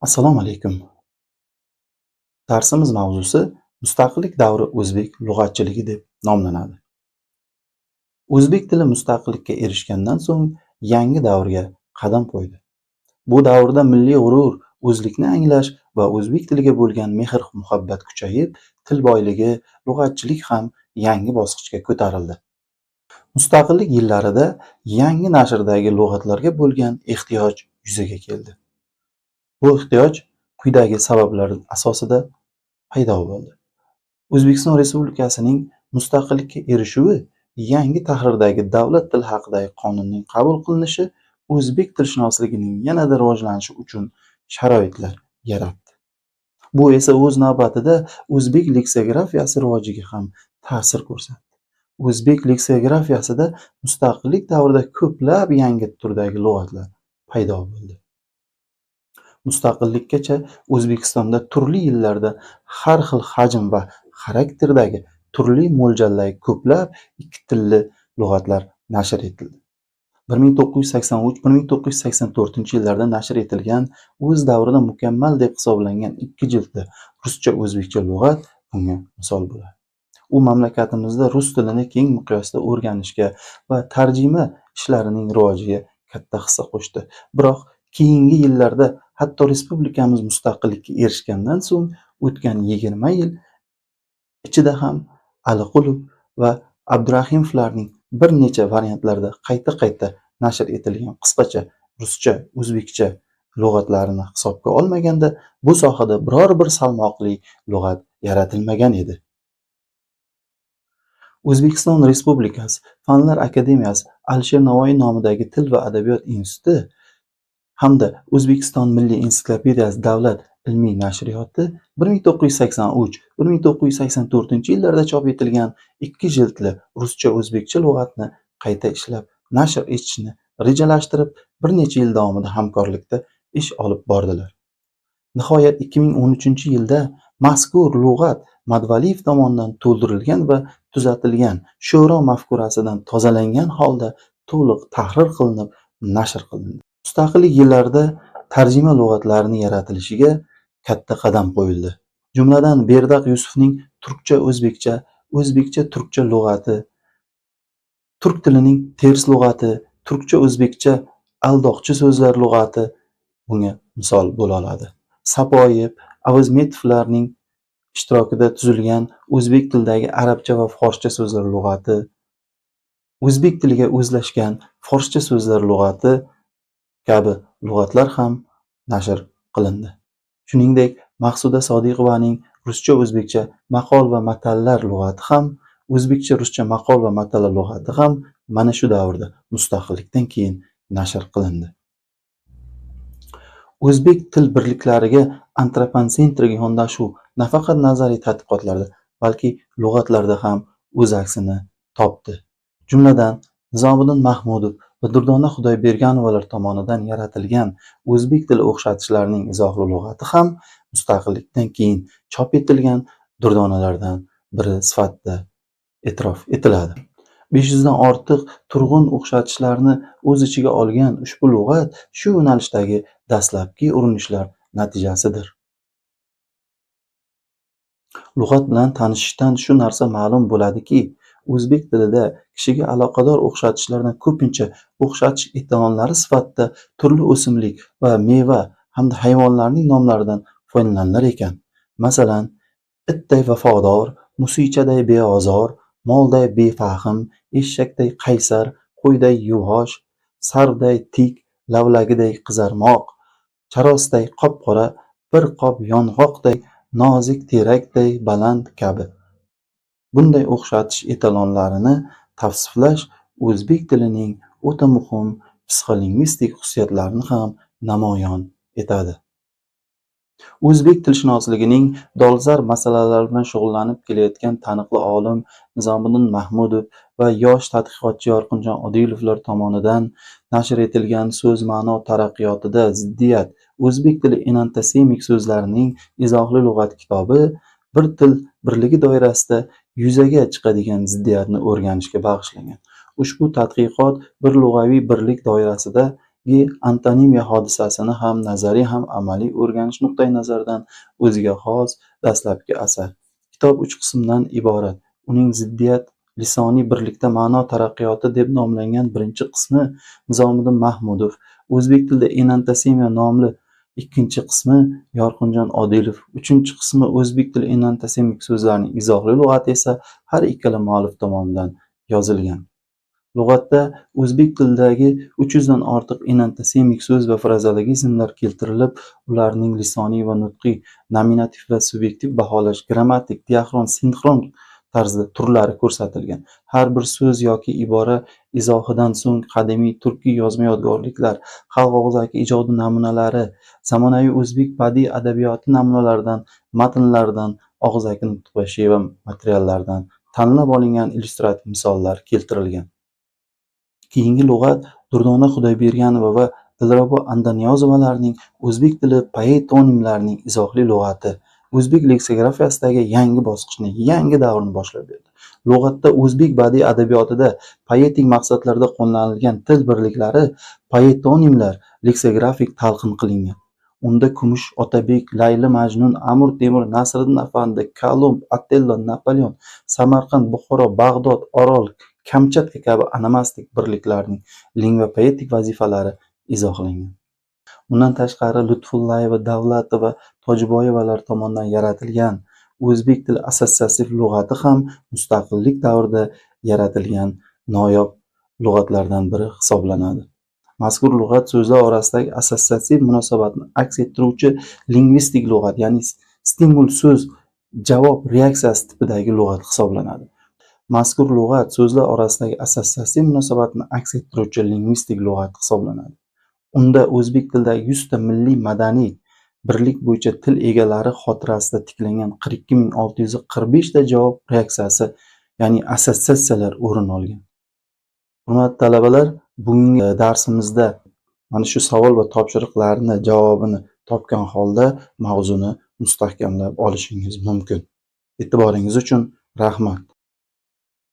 Assalomu alaykum. Darsimiz mavzusi mustaqillik davri o'zbek lug'atchiligi deb nomlanadi. O'zbek tili mustaqillikka erishgandan so'ng yangi davrga qadam qo'ydi. Bu davrda milliy g'urur, o'zlikni anglash va o'zbek tiliga bo'lgan mehr-muhabbat kuchayib, til boyligi, lug'atchilik ham yangi bosqichga ko'tarildi. Mustaqillik yillarida yangi nashrdagi lug'atlarga bo'lgan ehtiyoj yuzaga keldi. Bu ehtiyoj quyidagi sabablar asosida paydo bo'ldi. O'zbekiston Respublikasining mustaqillikka erishuvi, yangi tahrirdagi davlat tili haqidagi qonunning qabul qilinishi o'zbek tilshunosligining yanada rivojlanishi uchun sharoitlar yaratdi. Bu esa o'z navbatida o'zbek leksikografiyasi rivojiga ham ta'sir ko'rsatdi. O'zbek leksikografiyasida mustaqillik davrida ko'plab yangi turdagi lug'atlar paydo bo'ldi. Mustaqillikkacha O'zbekistonda turli yillarda har xil hajm va xarakterdagi turli mo'ljaldagi ko'plab ikki tilli lug'atlar nashr etildi. 1983-1984 yillarda nashr etilgan, o'z davrida mukammal deb hisoblangan ikki jildli ruscha-o'zbekcha lug'at bunga misol bo'ladi. U mamlakatimizda rus tilini keng miqyosda o'rganishga va tarjima ishlarining rivojiga katta hissa qo'shdi. Biroq keyingi yillarda, hatto respublikamiz mustaqillikka erishgandan so'ng o'tgan 20 yil ichida ham Aliqulov va Abdurahimovlarning bir necha variantlarda qayta-qayta nashr etilgan qisqacha ruscha-o'zbekcha lug'atlarini hisobga olmaganda bu sohada biror bir salmoqli lug'at yaratilmagan edi. O'zbekiston Respublikasi Fanlar akademiyasi Alisher Navoiy nomidagi Til va adabiyot instituti hamda O'zbekiston Milliy ensiklopediyasi davlat ilmiy nashriyoti 1983-1984 yillarda chop etilgan ikki jildli ruscha-o'zbekcha lug'atni qayta ishlab nashr etishni rejalashtirib, bir necha yil davomida hamkorlikda ish olib bordilar. Nihoyat 2013-yilda mazkur lug'at Madvaliyev tomonidan to'ldirilgan va tuzatilgan, sho'ro mafkurasidan tozalangan holda to'liq tahrir qilinib nashr qilindi. Mustaqillik yillarida tarjima lug'atlarining yaratilishiga katta qadam qo'yildi. Jumladan, Berdaq Yusufning turkcha-o'zbekcha, o'zbekcha-turkcha lug'ati, turk tilining ters lug'ati, turkcha-o'zbekcha aldoqchi so'zlar lug'ati bunga misol bo'la oladi. Sapoyev, Avazmetovlarning ishtirokida tuzilgan o'zbek tilidagi arabcha va forscha so'zlar lug'ati, o'zbek tiliga o'zlashgan forscha so'zlar lug'ati kabi lug'atlar ham nashr qilindi. Shuningdek, Maqsuda Sodiqovaning ruscha-o'zbekcha maqol va matallar lug'ati ham, o'zbekcha-ruscha maqol va matallar lug'ati ham mana shu davrda mustaqillikdan keyin nashr qilindi. O'zbek til birliklariga antroposentrik yondashuv nafaqat nazariy tadqiqotlarda, balki lug'atlarda ham o'z aksini topdi. Jumladan, Nizomiddin Mahmudov va Durdona Xudoyberganovalar tomonidan yaratilgan o'zbek tili o'xshatishlarining izohli lug'ati ham mustaqillikdan keyin chop etilgan durdonalardan biri sifatida e'tirof etiladi. 500 dan ortiq turg'un o'xshatishlarni o'z ichiga olgan ushbu lug'at shu yo'nalishdagi dastlabki urinishlar natijasidir. Lug'at bilan tanishishdan shu narsa ma'lum bo'ladiki, o'zbek tilida kishiga aloqador o'xshatishlardan ko'pincha o'xshatish etalonlari sifatida turli o'simlik va meva hamda hayvonlarning nomlaridan foydalanilar ekan. Masalan, itday vafodor, musichaday beozor, molday befahm, eshakday qaysar, qo'yday yuvosh, sarvday tik, lavlagiday qizarmoq, charosday qop-qora, bir qop yong'oqday nozik, terakday baland kabi. Bunday o'xshatish etalonlarini tavsiflash o'zbek tilining o'ta muhim psixolingvistik xususiyatlarini ham namoyon etadi. O'zbek tilshunosligining dolzarb masalalari bilan shug'ullanib kelayotgan taniqli olim Nizomiddin Mahmudov va yosh tadqiqotchi Yorqinjon Odilovlar tomonidan nashr etilgan So'z ma'no taraqqiyotida ziddiyat o'zbek tili enantosemik so'zlarining izohli lug'at kitobi bir til birligi doirasida yuzaga chiqadigan ziddiyatni o'rganishga bag'ishlangan. Ushbu tadqiqot bir lug'aviy birlik doirasida Antonimiya hodisasini ham nazariy, ham amaliy o'rganish nuqtai nazaridan o'ziga xos dastlabki asar. Kitob 3 qismdan iborat. Uning "Ziddiyat lisoniy birlikda ma'no taraqqiyoti" deb nomlangan birinchi qismi Nizomiddin Mahmudov, "O'zbek tilida enantiosemiya" nomli ikkinchi qismi Yorqinjon Odilov, uchinchi qismi "O'zbek tili enantiosemik so'zlarining izohli lug'ati" esa har ikkala muallif tomonidan yozilgan. Lug'atda o'zbek tilidagi 300 dan ortiq enantiosemik so'z va frazeologizmlar keltirilib, ularning lisoniy va nutqiy, nominativ va subyektiv baholash, grammatik, diaxron, sinxron tarzda turlari ko'rsatilgan. Har bir so'z yoki ibora izohidan so'ng qadimiy turkiy yozma yodgorliklar, xalq og'zaki ijodi namunalari, zamonaviy o'zbek badiiy adabiyoti namunalaridan, matnlardan, og'zaki nutq va sheva materiallaridan tanlab olingan illyustrativ misollar keltirilgan. Keyingi lug'at Durdona Xudoyberganova va Dilrabo Andaniyozovalarning "O'zbek tili poetonimlarining izohli lug'ati" o'zbek leksikografiyasidagi yangi bosqichni, yangi davrni boshlab berdi. Lug'atda o'zbek badiiy adabiyotida poetik maqsadlarda qo'llanilgan til birliklari, poetonimlar leksikografik talqin qilingan. Unda Kumush Otabek, Layli Majnun, Amir Temur, Nasriddin Afandi, Kolumb, Otello, Napoleon, Samarqand, Buxoro, Bag'dod, Orol, Kamchatka kabi onomastik birliklarning lingvopoetik vazifalari izohlangan. Bundan tashqari, Lutfullayeva, Davlatova, Tojiboyevalar tomonidan yaratilgan "O'zbek tili assotsiativ lug'ati" ham mustaqillik davrida yaratilgan noyob lug'atlardan biri hisoblanadi. Mazkur lug'at so'zlar orasidagi assotsiativ munosabatni aks ettiruvchi lingvistik lug'at, ya'ni stimul so'z javob reaksiyasi tipidagi lug'at hisoblanadi. Mazkur lug'at so'zlar orasidagi assotsiativ munosabatni aks ettiruvchi lingvistik lug'at hisoblanadi. Unda o'zbek tilidagi 100 ta milliy madaniy birlik bo'yicha til egalari xotirasida tiklangan 42 645 ta javob reaksiyasi, ya'ni assotsiatsiyalar o'rin olgan. Hurmatli talabalar, bugungi darsimizda mana shu savol va topshiriqlarni javobini topgan holda mavzuni mustahkamlab olishingiz mumkin. E'tiboringiz uchun rahmat.